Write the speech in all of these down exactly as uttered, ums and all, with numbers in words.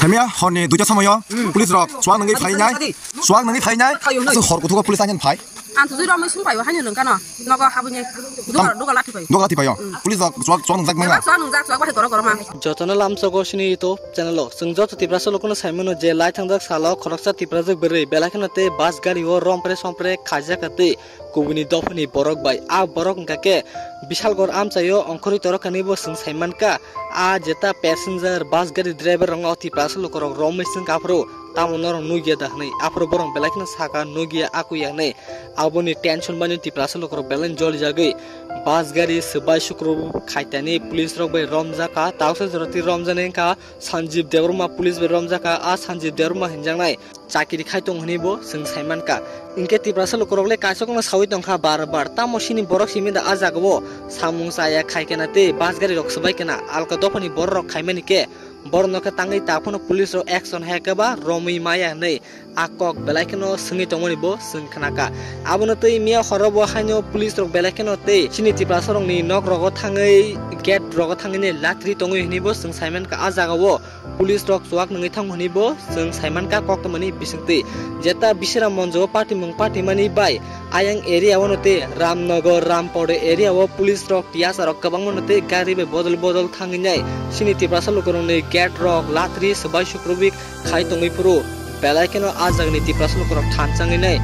Hamya horni duita somoyo police rok suak nangwi phainai, suak nangwi phainai, aswk hor kuthugo police ani phai. Ang tujui romwi sung paio, haino nung kano, nogo habwini duga, duga lati paio. Duga lati paio. Police rok suak, suak nangjak manya. Suak nangjak, suak bahai goro goro ma. Jotono lamsogo sini YouTube channel o. Chwng joto Tiprasa lokono saimano je lai thangjak salo khoroksa Tiprajwk bwrwi belai kheno tei bus gari o rompre sompre khaijak tei kubuni dophani borok bai. A borok wngkha khe Bishalgor amchaio ongkhorwi torokkani bo chwng saimankha. A jeta passenger bus gari driver rokno Tiprasa lokorok romwi swngkha aphuru tamo norok nukya da hwnwi. Aphuru borok belai kheno sakha nukya akuya hwnwi. Aboni tension bai no Tiprasa lokorok belai jolijagwi bus gari swbai sukru khaitani police rok bai romjakha. Tauksa jora twi romjaknai wngkha Sanjib Debbarma police bai romjakha. A Sanjib Debbarma hinjaknai chakiri khai tong hwnwi bo chwng saimankha. Hinkhe Tiprasa lukurok le kaisokno saui tongkha bar bar, tamo sini borok simi da a jagao samung chaya khai kena tei bus gari rok swbai kena, alka dophani borok rok khaimani khe borokno khe tangwi ta phano police rok action hai khe ba romwi maya hwnwi a kok belai kheno swngwi tongmani bo chwng khnakha. Abono twi miya horo bo haino police rok belai kheno tei sini Tiprasa rokni nok rogo thangwi gate rogo thangwi ne latri tongwi hwnwi bo chwng saimankha a jagao. Police rok chuak nungwi thang hwnwi bo chwng saimankha koktwmani bisingtwi. Jeta Bisram Monjo o patimung patimani bai ayang area o no tei Ramnagar, Rampada area o police rok tiyasa rok kwbangma no tei gari bai bodol bodol thangwi nai sini Tiprasa lukurokni gate rok, latri, swbai sukrubwi khai tongwi phuru belai kheno a jagani Tiprasa lukurok thanchangwi nai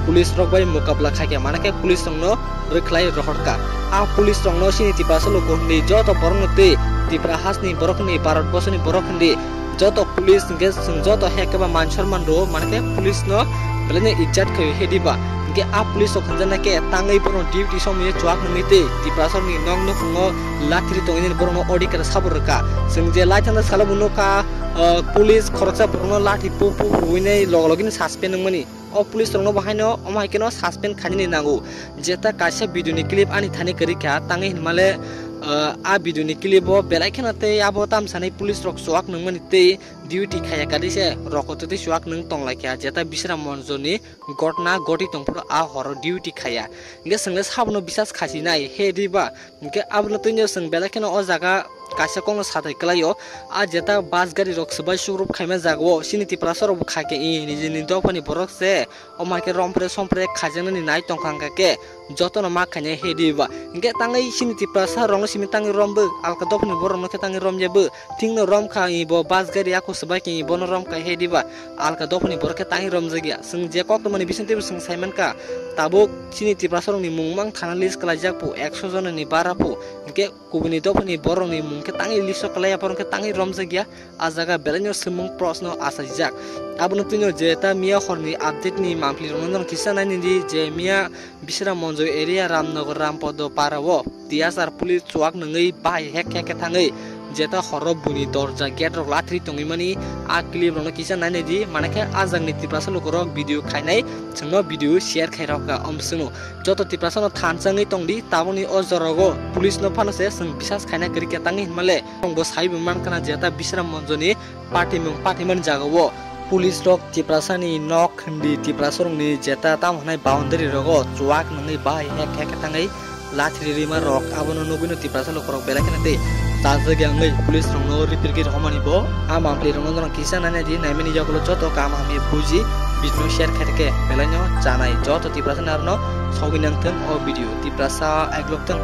police rok bai mukabla khaikha, manakhe police rokno rwkhlai rohorkha. A police rokno sini Tiprasa luku hindi joto borokno tei Tipra hasni borok hindi, Bharat borsoni borok hindi joto police hinkhe chwng joto hekhe ba man sonman rwo, manakhe police no belai no ijjat khaio hediba. Hinkhe a police rok hinjaknai khe tangwi bono duty somoi chuak nungwi tei Tiprasa rokni nok nukhungo lathiri tongwi nini borokno odikar sabo rwkha. Chwng je lai thangna salo bo nukha, ah, police khoroksa borokno lathi pu pu huinai logo logino suspend wngmani. O police rokno bo haino omo hai kheno suspend khainani nango. Jeta kaisa video ni clip ani thani kwrwi kha, tangwi hinmale, ah, a video ni clip o belai kheno tei abo tamsanai police rok chuak nungmani tei duty khaiya kadi se rokotwi twi chuak nung tonglaikha. Jeta Bisram Monjo ni gotna goti tongphuru a horo duty khaiya. Hinkhe chwngno sabono bisas khasinai he diba? Hinkhe abono twino chwng belai kheno o jaga kaisa kokno sathai kwlaio. A jeta bus gari rok swbai sukrup khaima jagao sini Tiprasa rok bo khaikhe i nijini dophani borok se, omo hai khe rompre sompre khaijaknani nai tongkha hwnkha khe jotono ma khainai he diba? Hinkhe tangwi sini Tiprasa rokno simi tangwi rombo, alka dophani borokno khe tangwi romyabo. Thikno romkha i bo bus gari ako swbai khe i bono romkha he diba? Alka dophani borok khe tangwi romjakya. Chwng je koktwmani bisingtwibo chwng saimankha, tabuk chini Tiprasa rokni mung mang thana list kwlaijak phu, ekso jonani bara phu. Hinkhe kubuni dophani borokni mung khe tangwi list o kwlaiya, borok khe tangwi romjakya. A jaga belaino swmung proshno achaijak. Abono twino je ta miya horni update ni mampli rokno norok kisa nainidi je miya Bisram Monjo area Ramnagar Rampodo para o T S R police chuak nungwi bahai hek hek khe thangwi jeta horo buini dorja gate rok lathri tongwi mani. A clip rokno kisa nainai di, manakhe a jangni Tiprasa lukurok video khainai, chwngno video share khai rokha. Om swngno joto Tiprasa no thansa wngwi tongdi, tabukni o jorogo police no phano se chwng bisas khaina kwrwi khe tangwi hinmale. Chwng bo saibo mankha na jeta Bisram Monjoni patimung patimani jagao police rok Tiprasani nok hindi Tiprasarokni jeta tamo hwnai boundary rogo chuak nungwi bahai hek hek thangwi lathri rima rok abono nugwino Tiprasa lukurok belai kheno tei chajagya wngwi police rokno ripirgwi rohormani bo. A mampli rokno norok kisa nainai di, naimani yagulo joto kaham hamya buji video share khaitake belaino chanai joto Tiprasa narokno sogwi nangthwng o video Tiprasa aiglok thwng.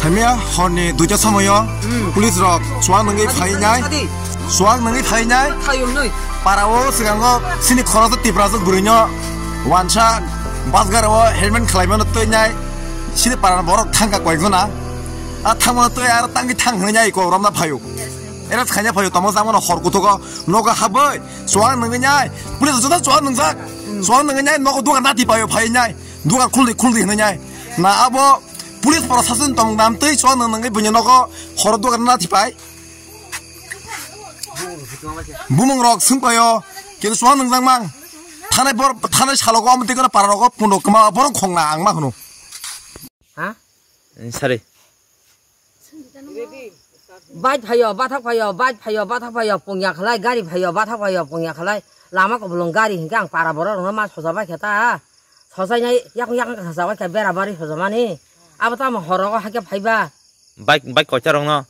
Samya horni duita somoyo police rok chuak nungwi phainai. Chuak nungwi phainai. Para o swngango sini khoroksa Tiprasa bwrwino wansa bus gari o helmet khwlaimano twinai. Sini para borok thangkha koyekjona. A thangmano twi aro tangwi thang hwnwi nai ko romna phaio. Era khaina phaio tamo jamano hor kuthugo nogo habwi chuak nungwi nai. Police joto chuak nungjak. Chuak nungwi nai nogo dugan nati paio phainai. Dugan khuldi khuldi hwnwi nai. Na abo police proshashan tong dam twi chuak nung nungwi buini nogo hor dugan nati pai. Bumung rok swngpaio, kintu chuak nungjak mang. Thanai bor, thanai salogo omo twi kono para rogo pundo kwma borok khongna ang ma hwno. Ha? Sari. Bike phaio, bathak phaio, bike phaio, bathak phaio, pungya khalai, gari phaio, bathak phaio, pungya khalai. Lama kubulung gari hinkhe ang para borok rokno ma soja bai khe ta. Sojainai yakung yakung kha soja bai khe bera bari sojamani. Abo tamo horogo hakhe phaiba. Bike, bike koita rokno?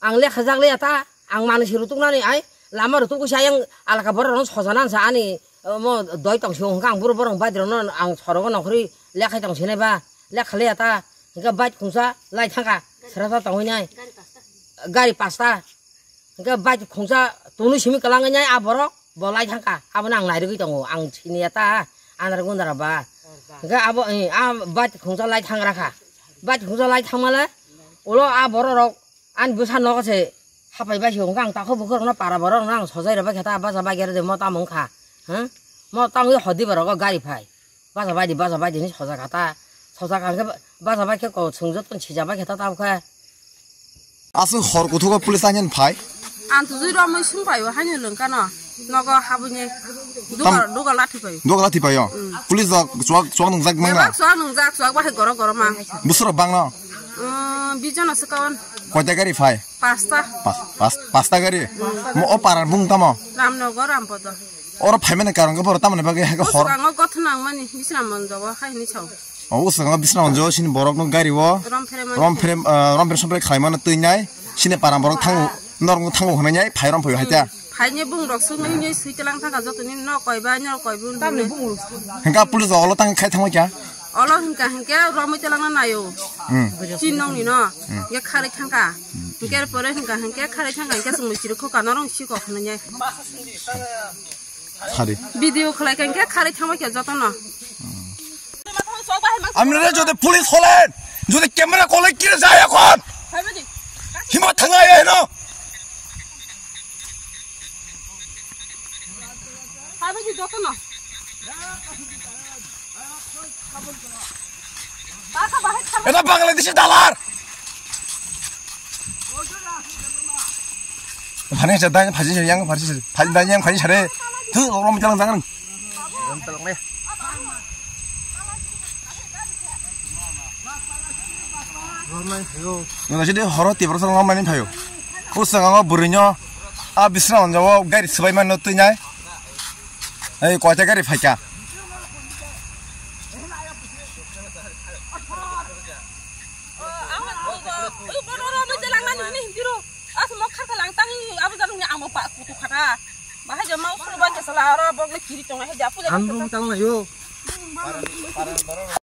Ang lekhajak le ta, ang manwi se rutuknani ai, Lama rok tuku sa yang alaka borok rok soja nan sa ani, omo doi tong sio hwnkha ang buru borok bike rok no ang sorogo nongkhorwi lekhai tong sinai ba lekha le ta hwnkha bike khungsa lai thangkha srasa tongwi nai gari pasta hwnkha bike khungsa tunu simi kwlangwi nai a borok bo lai thangkha abono ang nairogwi tongo ang siniya ta andra gundra ba hwnkha abo a bike khungsa lai thangra kha bike khungsa lai thangmale ulo a borok rok. Ani bwsa nogo se hapai bai se hwnkha ang takhuk bukhuk rokno para borok rokno ang sojai rwbai khe ta bacha bai khe rwdi mo tamo wngkha. Hm? Mo tangwi hodi borok o gari phai. Bacha bai di bacha bai di hinwi sojak kha ta. Sojak kha hwnkhe bacha bai khe ko chwng joto sija bai khe ta tabukhe. Aswk hor kuthugo police lainani phai. Ang tujui romwi sung phaio haino lwngkano. Nogo habwini dugal dugal lathi phaio. Dugal lathi phaio. Police rok chuak chuak nungjak mangna. Chuak nungjak chuak bahai goro goro ma. Busuro bangno. Bijon ase kawan. Koita gari phai? Pasta. Pas pas pasta gari. Mo o parar bung tamo. Ramnogo Rampodo. Oro phaimani karon khe boro tamoni bagwi hai khe hor. Ang o gothna ang mani bisna monjogo hai ni sao. O usanga bisna monjo sini borok no gari o. Rom phere mani. Rom phere rom phere sompre khlaimano twi nai. Sini param borok thango norok thango hwnwi nai phai rom phai hai ta. Phaini bung rok sung nai nai sui telang thangka joto ni no koi ba no koi bun. Tamni bung rok. Hingka police rok olo tang khai thangma kya. Olo hingka hingke romwi telang na nayo. Hmm. Chin nong ni no. Hingke kharwi thangka. Hingke pore hingka hingke kharwi thangka hingke sung chiri khoka norong si kok hwnwi nai. Khari. Video khlai kha hingke khari thangma khe jotono. Amnare jodi police holen, jodi camera kole kire jai ekhon. Hima thanga ya hino. Eta Bangladeshi dalar. Phani sa dang phaji sa yang phaji sa. Phani dang yang phaji sa re. Thu rom jalang jalang. Nang sidi horo tibra sa ngam mani phayo. Kusang ang bwrwino a bisna onjawo gari swbai mano twi nai. Ei koita gari phaika. Ang rung tang layo.